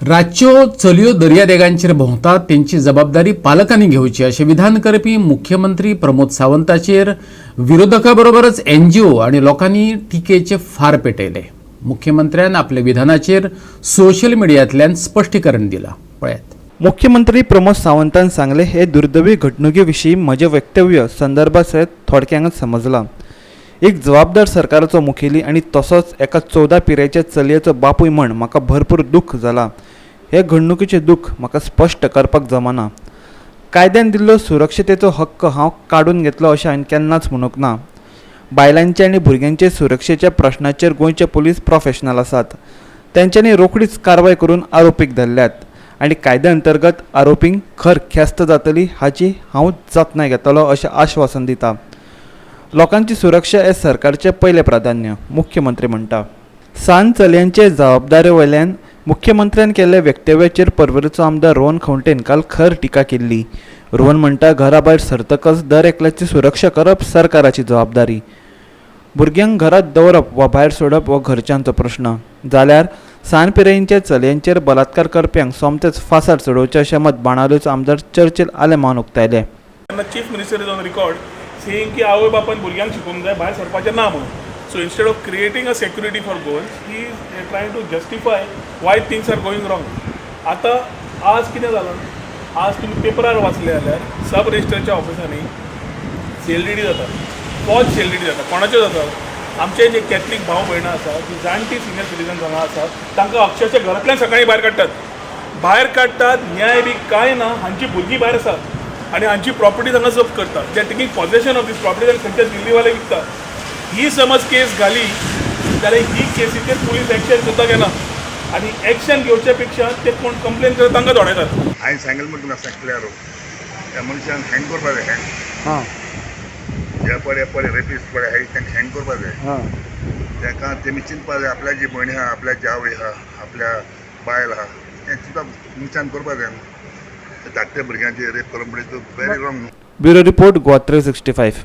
रातच्यो चलयो दर्यादेगांचेर भोंवतात तेंची जबाबदारी पालकांनी घेवची अशें विधान करपी मुख्यमंत्री प्रमोद सावंताचेर विरोधकां बरोबरच एनजीओ आनी लोकांनी टिकेचे फार पेटयले. मुख्यमंत्र्यान आपल्या विधानाचेर सोशल मिडियांतल्यान स्पश्टीकरण दिलां, पळयात. मुख्यमंत्री प्रमोद सावंतान सांगले, हे दुर्दैवी घडणुके विशीं म्हजें वक्तव्य संदर्भा सयत थोडक्यानच समजलां. एक जबाबदार सरकाराचो मुखेली आनी तसोच एका 14 पिरायेच्या चलयेचो बापूय म्हण म्हाका भरपूर दुख्ख जालां. हे घडणुकेचें दुख्ख म्हाका स्पश्ट करपाक जमना. कायद्यान दिल्लो सुरक्षतेचो हक्क हांव काडून घेतलो अशें हांवें केन्नाच म्हणूंक ना. बायलांचे आनी भुरग्यांचे सुरक्षेच्या प्रश्नाचेर गोंयचे पुलीस प्रोफेशनल आसात. तेंच्यांनी रोखडीच कारवाय करून आरोपीक धरल्यात आनी कायद्या अंतर्गत आरोपींक खर ख्यास्त जातली हाची हांव जतनाय घेतलो अशें आश्वासन दिता. लोकांची सुरक्षा हे सरकारचें पयलें प्राधान्य, मुख्यमंत्री म्हणटा. सान चलयांचे जबाबदारे वयल्यान मुख्यमंत्र्यान केल्ल्या वक्तव्याचेर पर्वरीचो आमदार रोहन खंवटेन काल खर टिका केल्ली. रोहन म्हणटा, घरा भायर सरतकच दर एकल्याची सुरक्षा करप सरकाराची जबाबदारी. भुरग्यांक घरात दवरप वा भायर सोडप हो घरच्यांचो प्रश्न जाल्यार सान पिरायेच्या चलयांचेर बलात्कार करप्यांक सोमतेच फांसार चडोवचें अशें मत बाणावलेचो आमदार चर्चिल आलेमांवान उक्तायलें. तेन्ना Chief Minister is on record saying की आवय बापायन भुरग्यांक शिकोवंक जाय भायर सरपाचें ना म्हणून. So instead of creating a security for Goans, he is trying to justify why things are going wrong. आतां आज कितें जालां, आज तुमी पेपरार वाचले जाल्यार सब रजिस्टरच्या ऑफिसांनी सीएलडीडी जाता, फॉल्स सीएलडीडी जाता. कोणाच्यो जाता? आमचे जे कॅथलीक भाव भयणां आसा, जी जाणटी सिनियर सिटीजन्स हांगा आसात, तांकां अक्षरशः घरांतल्यान सकाळीं भायर काडटात, भायर काडटात. न्याय बी कांय ना. हांची भुरगीं भायर आसात आनी हांची प्रॉपर्टी हांगा जप्त करतात. They are taking possession of this property आनी खंयच्या दिल्लीवाले विकतात. ही समज केस घाली जाल्यार ही केसीचेर पुलीस एक्शन सुद्दां घेना आनी एक्शन घेवच्या पेक्षा ते कोण कंप्लेन करता तांकां धोडायतात. हांवें सांगलें म्हण तुमकां सांगल्यार त्या मनशान हँग करपा जाय, हँग. जे पळय पळय रेपिस्ट पळय आहाय, तांकां हँग करपा जाय. तांकां तेमी चिंतपा जाय, आपल्याची भयण आहा, आपल्याची आवय आहा, आपल्या बायल आहा, तें चिंतप मनशान करपा जाय न्हू. धाकट्या भुरग्यांचे रेप करप म्हणजे very wrong. Bureau report, Goa 365.